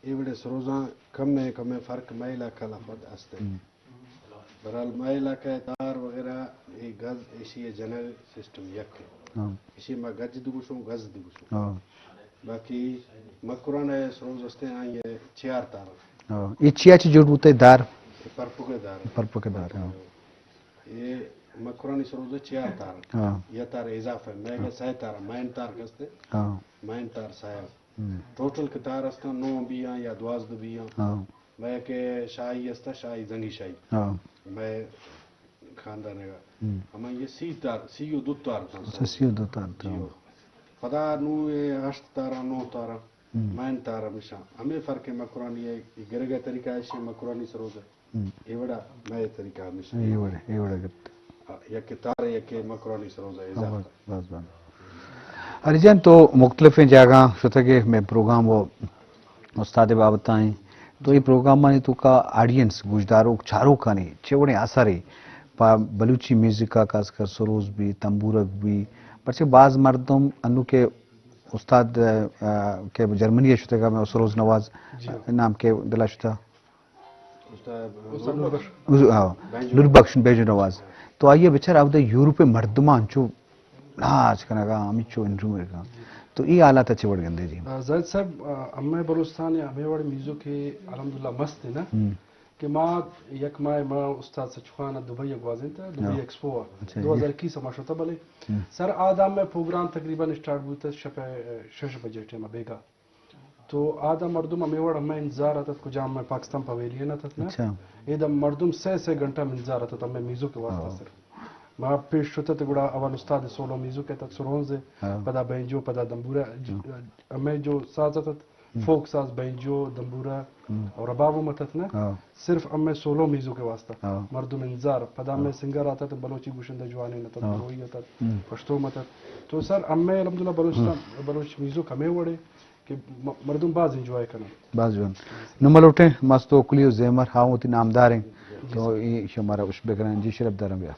اے وڑیں سروزاں کمیں کمیں فرق مئے علاقہ لفظ است انت۔ بہرحال مئے علاقہ ء تار وغیرہ اے گز ایشی ء جنگ سسٹم یک انت۔ ہاں۔ ایشی ما گج دی گوشوں، گز دی گوشوں۔ ہاں۔ باقی مکران ء سروز استیں، آئی ء چیار تار انت۔ ہاں۔ اے چیا چی جوڑ بوتے دار؟ اے پرپک ء دار انت۔ پرپک ء دار، ہاں۔ اے مکرانی سروز ء چیار تار انت۔ ہاں۔ یا تار اضافہ، مئے گا سئے تار، مین تار کستے۔ ہاں۔ مین تار سئے۔ ہم۔ ٹوٹل کہ تار استاں، نو بیاں یا دوازدہ بیاں۔ ہاں۔ مئے کہ شاہی استا، شاہی زنگی شاہی۔ ہاں۔ مئے خاندان ء۔ ہم۔ ہما یہ سی تار، سی و دو تار تاں۔ اچھا، سی و دو تار تاں۔ جی ہو۔ پدا نو اے ہشت تاراں، نو تاراں، ہم۔ مین تار ہمیشاں۔ ہمیں فرق ہے مکرانی ہے، یہ گرگا طریقہ ہے، شے مکرانی سروز ہے۔ ہم۔ اے وڑا مئے طریقہ ہمیشہ۔ اے وڑے، اے وڑے گپت۔ ہاں، یکے تار، یکے مکرانی سروزہ ہاں، اضافہ۔ بس، بس، بس۔ علی جان، تو مختلفیں جاگہاں شتگے، مئے پروگرام و استاد بابت آئیں۔ تو اے پروگرامانی توکا آڈینس، گوشداروک، چاروکانی چے وڑیں اثرے پہ بلوچی میوزک ء، خاص کر سروز بی، تمبورگ بی، پرچہ باز مردم انو کہ استاد، آ، کہ جرمنی ء شتگا، سروز نواز جی۔ نام کہ دلا شتا۔ استاد استاد نور بخش۔ نور، ہاں، بینجو۔ نور بخش بینجو نواز۔ تو آئی ء بچار آودا یورپ ء مردماں انچو ناچ کنگا، ہمینچو انجو مرگا۔ تو ای حالات ء چہ وڑ گندے جی؟ آ، زاہد صاحب، آ، ہمے بلوچستان ء ہمے وڑ میوزک ء الحمدللہ مست ہے نا، ہم۔ کہ ما یک ماہ ما استاد سچو خان ء دبئی ء گوازینتا، دبئی ہاں۔ ایکسپو ء۔ اچھا، دو ہزار اکیس ء ما شتا بلے۔ ہم۔ سر آ دام میں پروگرام تقریباً اسٹارٹ بوتا شپ ء شش بجے ٹائم ء بیگا۔ تو آ دم مردم ہمے وڑ ہمے انتظار اتت، کجام ہمے پاکستان پویلین اتت نا۔ اچھا۔ اے دم مردم سے سے گھنٹہ ہمے انتظار اتت ہمے میوزک کے واسطہ ہاں۔ صرف۔ ما پیش شتت گڑا اول استاد سولو میوزک اتت، سرونز، ہاں۔ پدا بینجو، پدا دمبورا، ج-، ہاں۔ ہمے جو ساز اتت، ہم۔ فوک ساز، بینجو، دمبورا ہم۔ اور رباب ہم اتت نا۔ ہاں۔ صرف ہمے سولو میوزک کے واسطہ ہاں۔ مردم انتظار۔ پدا ہمے ہاں۔ سنگر اتت، بلوچی گوشندہ جوانین اتت، ہاں۔ بروئی اتت، ہم۔ پشتو اتت۔ تو سر ہمے الحمدللہ بلوچستان، ہم۔ بلوچ میوزک ہمے وڑے۔ کہ م-، مردم باز انجوائے کنن۔ باز جوان۔ نوں ملوٹیں مستو کلی و زیمر ہاں وتی نامداریں۔ تو اے شمارا اش بکنن جی شرپ دارم بیا۔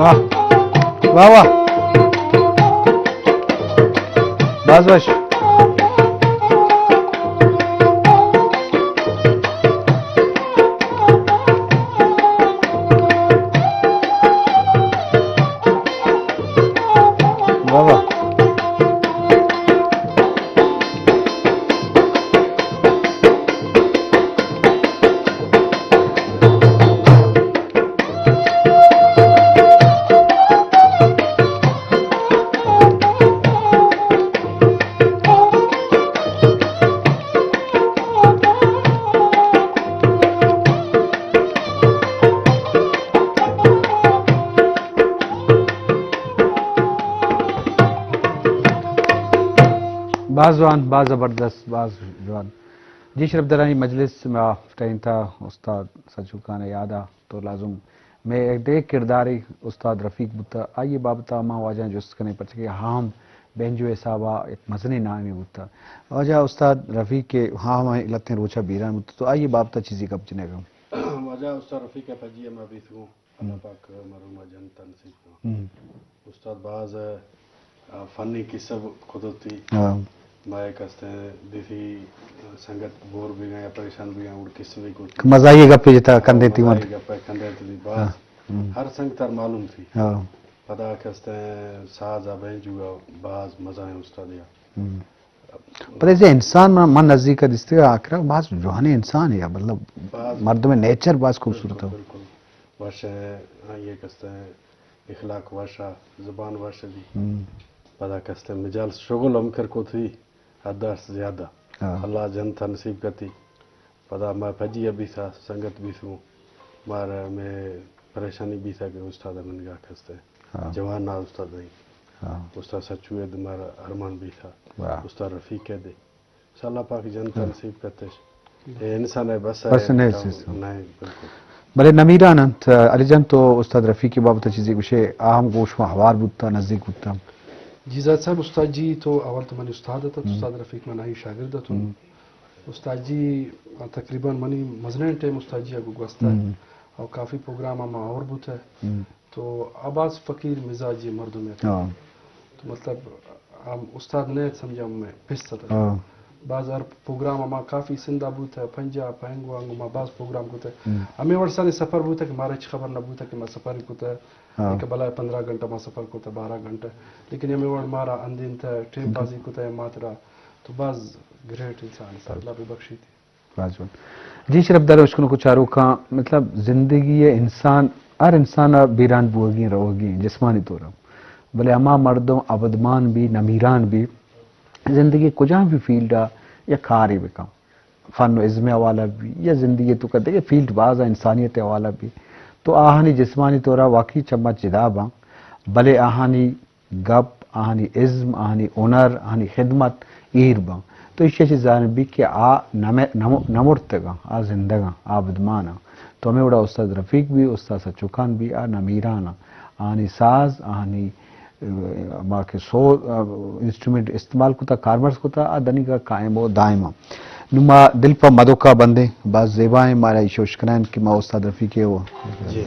واہ، واہ، واہ۔ باز وش۔ واہ، واہ۔ باز جوان، باز زبردست، باز جوان۔ جی شرفدارانی مجلس ما ٹہینتا استاد سچو خان ءِ یاد ءَ، تو لازم مئے یک دگہ کردارے استاد رفیق بوتا، آئی ءِ بابت ءَ ما واجہ جست کنیں، پرچہ کہ ہم بینجو ءِ حساب ءَ یک مزنیں نامے بوتا۔ واجہ استاد رفیق کہ ہم لہتیں روچ ءَ بیران بوتا، تو آئی ءِ بابت ءَ چیزے گپ جنگ ءَ؟ واجہ استاد رفیق ءِ پجی ءَ ما بیتگوں۔ اللہ پاک مرحوم ءَ جنت ءَ نصیب کن۔ ہم۔ استاد باز، آ، فنی قصہ کتوتی۔ ہاں۔ ما یک استیں دیسی سنگت بور بیگاں یا پریشان بیگاں، اوڑ قصہ بھی کت۔ مزاحیہ گپے جتا کندے تی مزاحیہ وانت۔ گپے کندے تی باز۔ ہاں۔ ہم۔ ہر سنگت ءَ معلوم تھی۔ ہاں۔ پدا کستیں ساز ءَ بینجو ءَ باز مزاحیں استادے۔ ہم۔ پدا ایسے انسان من، من نزدیک ءَ دیستگ ءَ آخر ءَ باز جوانیں انسانے، مطلب باز مردم ءِ نیچر باز خوبصورت ہے۔ بالکل، بالکل۔ وش ہے، آئی ءِ کستیں اخلاق وش ہے، زبان وش ہے جی۔ ہم۔ پدا کستیں مجال شغل ہم کر کو تھی، حد است زیادہ۔ ہاں۔ اللہ جنت ءَ نصیب کتی۔ پدا ما پجی ءَ بیتھا، سنگت بیتھوں، مارا ہمے پریشانی بیتھا کہ استاد ءَ منگا کستیں۔ ہاں۔ جوان نا استاد نہیں۔ ہاں۔ استاد سچو ءِ دے مارا ارمان بیتھا۔ واہ۔ استاد رفیق ءِ دے۔ بس اللہ پاک جنت ءَ ہاں۔ نصیب کتش۔ اے انسان ءِ بس بس ءِ نہیں کتاب چیز۔ نہیں، بالکل۔ بلے نمیران انت، علی جان تو استاد رفیق ءِ بابت ءَ چیزے گوشے، آ ہم گوں شما ہوار بوتا، نزدیک بوتا۔ جی زاہد صاحب، استاد جی تو اول تو منی استاد ات، ہم۔ استاد رفیق من آئی شاگرد اتوں۔ ہم۔ استاد جی تقریباً منی مزنیں ٹائم استاد جی ءَ گوں گوستہ۔ ہم۔ او کافی پروگرام ءَ ما ہور بوتہ۔ ہم۔ تو آ باز فقیر مزاجی مردم ات۔ ہاں۔ تو مطلب ہم استاد نہ ات سمجھا، ہمے پس ات۔ ہاں۔ باز ہر پروگرام ءَ ما کافی سندھ ءَ بوتہ، پنجاب، پہنگو آنگو ما باز پروگرام کتہ۔ ہم۔ ہمے وڑ ساری سفر بوتہ کہ مارا ہچ خبر نہ بوتہ کہ ما سفر کتہ۔ ہاں۔ کہ بلائے پندرہ گھنٹہ ما سفر کتہ، بارہ گھنٹہ۔ لیکن ہمے وڑ مارا اندینتہ، ٹائم ہم۔ پاسی کتہ ماترا۔ تو باز گریٹ انسان ات، اللہ ببخشیت۔ واجہ۔ جی شرفدار اشکنوک و چاروکاں، مطلب زندگی ءَ انسان، ہر انسان ءَ بیران بوگی روگی جسمانی طور ءَ، بلے ہما مردم ابدمان بی، نمیران بی، زندگی کجام بھی فیلڈ ءَ یک کارے بکن، فن و ازم ءِ حوالہ بی یا زندگی تو کا دگہ فیلڈ باز ءَ انسانیت ءِ حوالہ بی، تو آہانی جسمانی طور ءَ واقعی چما جدا باں، بلے آہانی گپ، آہانی ازم، آہانی ہنر، آہانی خدمت ایر باں۔ تو ایشی ءَ چہ ظاہر بیت کہ آ نہ م-، نہ م-، نہ مرتگاں، آ زندگاں، آ ابدماناں۔ تو ہمے وڑا استاد رفیق بی، استاد سچو خان بی، آ نمیراناں۔ آہانی ساز، آہانی، اه، ہما کہ سو، اه، انسٹرومنٹ استعمال کتا، کارمرز کتا، آ دنیگا قائم و دائم آں۔ نوں ما دل پہ مدوکا بندیں، باز زیبائیں، مارا ایشی اشکنائیں کہ ما استاد رفیق ءَ و جی۔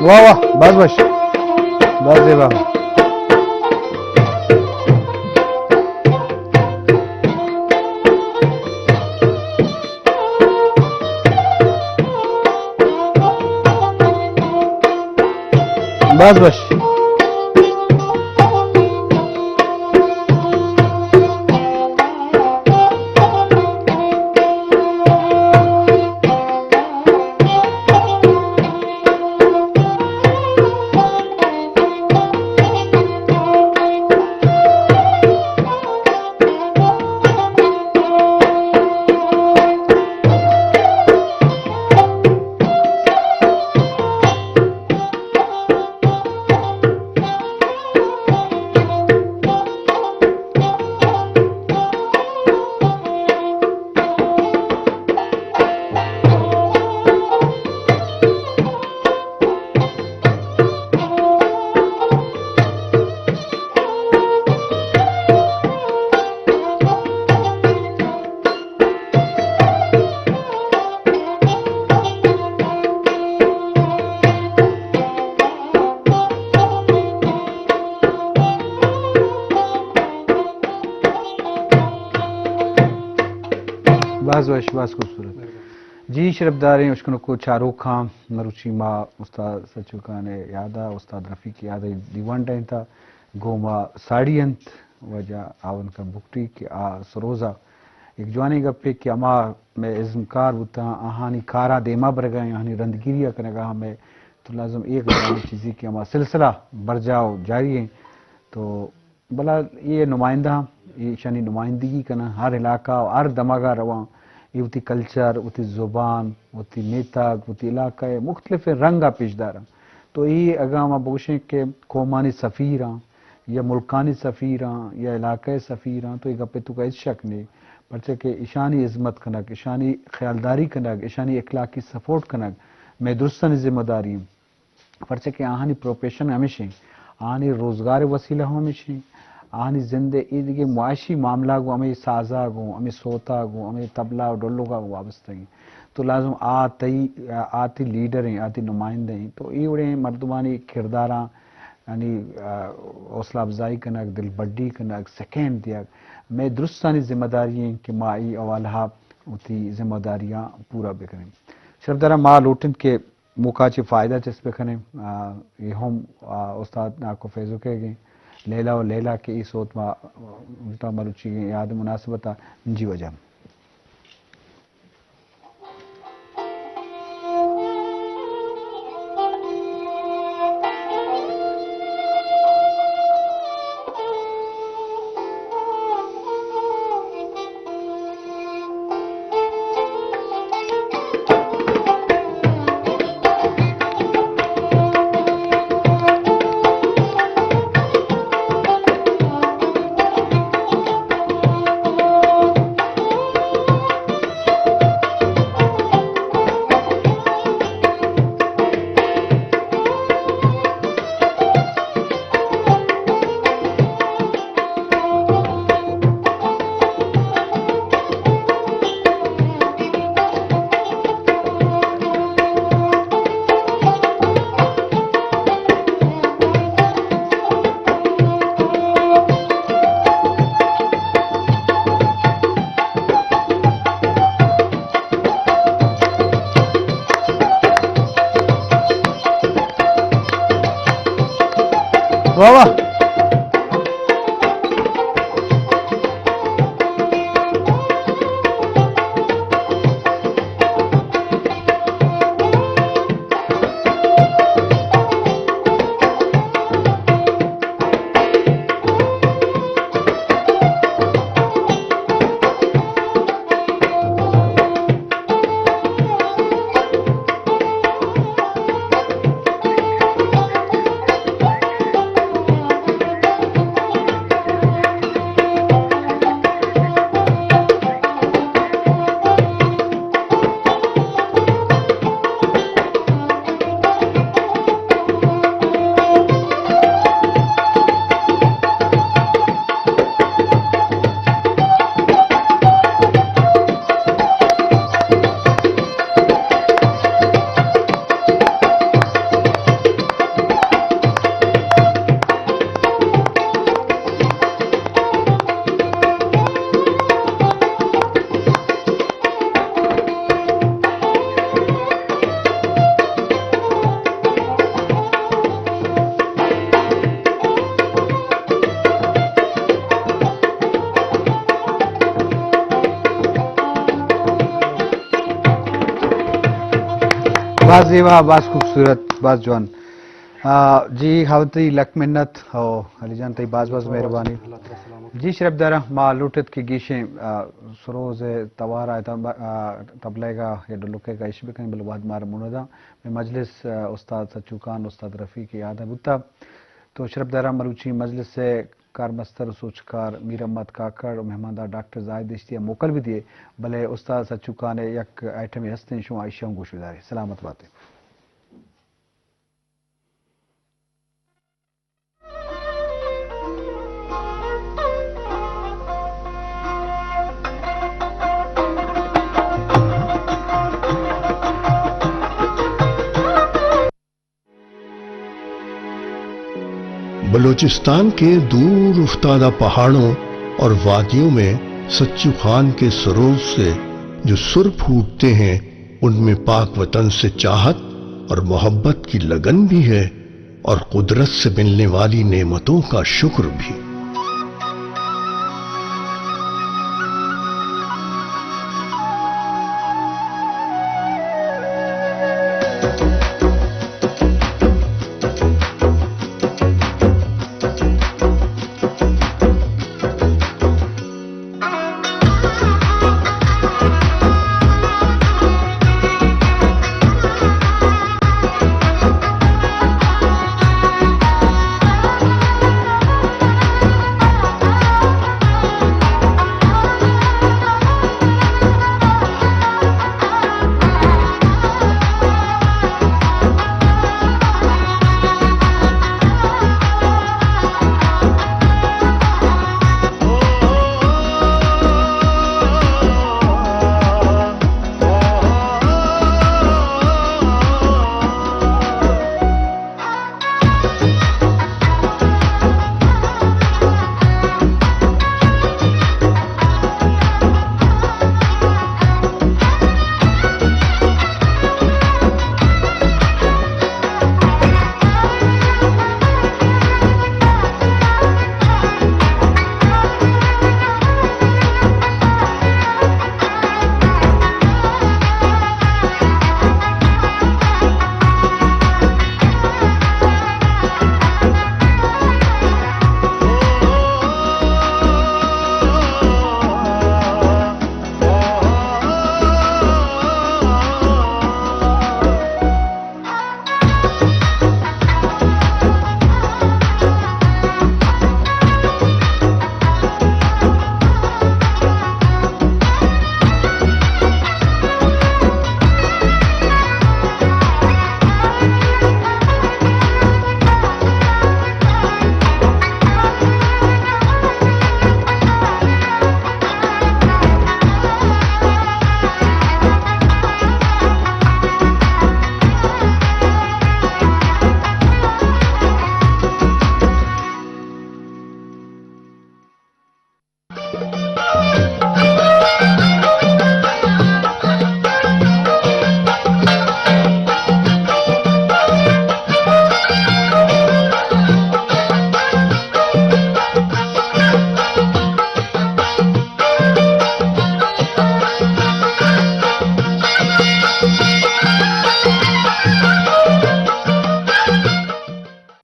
واہ واہ، بس بس، بس زیبا۔ بس بس۔ باز وش، باز خوبصورت۔ جی، شرپداریں اشکنوک و چاروکاں، مروچی ما استاد سچوکان ءِ یاد ءَ، استاد رفیق ءِ یاد ءَ دیوان ڈنتا، گوں ما ساڑی انت واجہ آون خان بگٹی کہ آ سروزا یک جوانیں گپے کہ ہما مئے ازمکار بوتاں، آہانی کاراں دیما برگا ایں، آہانی رندگیری ءَ کنگا ہمے تو لازم ایک جوانیں چیزے کہ ہما سلسلہ برجاہ و جاری ایں۔ تو بلا اے نمائندہ، ایشانی نمائندگی کناں، ہر علاقہ و ہر دمگا رواں، اے وتی کلچر، وتی زبان، وتی میتگ، وتی علاقہ ءِ مختلف رنگا پیش داراں۔ تو اے اگاں ما بگوشیں کہ قومانی سفیراں یا ملکانی سفیراں یا علاقہ ءِ سفیراں، تو اے گپ ءِ توکا ہچ شک نہیں، پرچہ کہ ایشانی ہزمت کنگ، ایشانی خیالداری کنگ، ایشانی اخلاقی سپورٹ کنگ مئے درستانی ذمہ داری ایں۔ پرچہ کہ آہانی پروفیشن ہمیش ایں، آہانی روزگار ءِ وسیلہ ہم ہمیش ایں، آہانی زند ءِ اے دگہ معاشی معاملہ گوں ہمے سازا گوں، ہمے سوتا گوں، ہمے طبلہ و ڈولوگا گوں وابستہ ایں۔ تو لازم آ تئی، آ تئی لیڈر ایں، آ تئی نمائندہ ایں۔ تو اے وڑیں مردمانی کرداراں یعنی، آ، حوصلہ افزائی کنگ، دلبڈی کنگ، سکین دیگ، مئے درستانی ذمہ داری ایں کہ ما اے حوالہ ءَ وتی ذمہ داریاں پورا بکنیں۔ شرپداراں، ما لوٹیں کہ موقع چہ فائدہ چست بکنیں۔ آ، اے ہم، آ، استاد ناکو فیضوک ءِ گیں لیلا و لیلا کہ اے سوت ما، آ، مروچی گیں یاد ءِ مناسبت ءَ۔ جی واجہ۔ واہ واہ۔ باز زیبا، باز خوبصورت، باز جوان۔ آ، جی، ہاوند تئی لک منت۔ او علی جان، تئی باز باز مہربانی۔ جی شرپ دارا، ما لوٹت کہ گیشیں، آ، سروز توار آ، آ، تبلہ گا یا ڈلکے گا اش بکنیں، بلے وہد مار مندا۔ مئے مجلس، آ، استاد سچو خان، استاد رفیق یاد بوتا۔ تو شرپ دارا، مروچی مجلس کارمستر و سوچکار میر احمد کاکڑ و مہماندار ڈاکٹر زاہد دشتی ء موکل بہ دیئے، بلے استاد سچو خان ء یک آئٹمے ہستیں، شما ایشی ء ہم گوش بدارے۔ سلامت باتے۔ بلوچستان کے دور افتادہ پہاڑوں اور وادیوں میں سچو خان کے سروز سے جو سر پھوٹتے ہیں، ان میں پاک وطن سے چاہت اور محبت کی لگن بھی ہے اور قدرت سے ملنے والی نعمتوں کا شکر بھی۔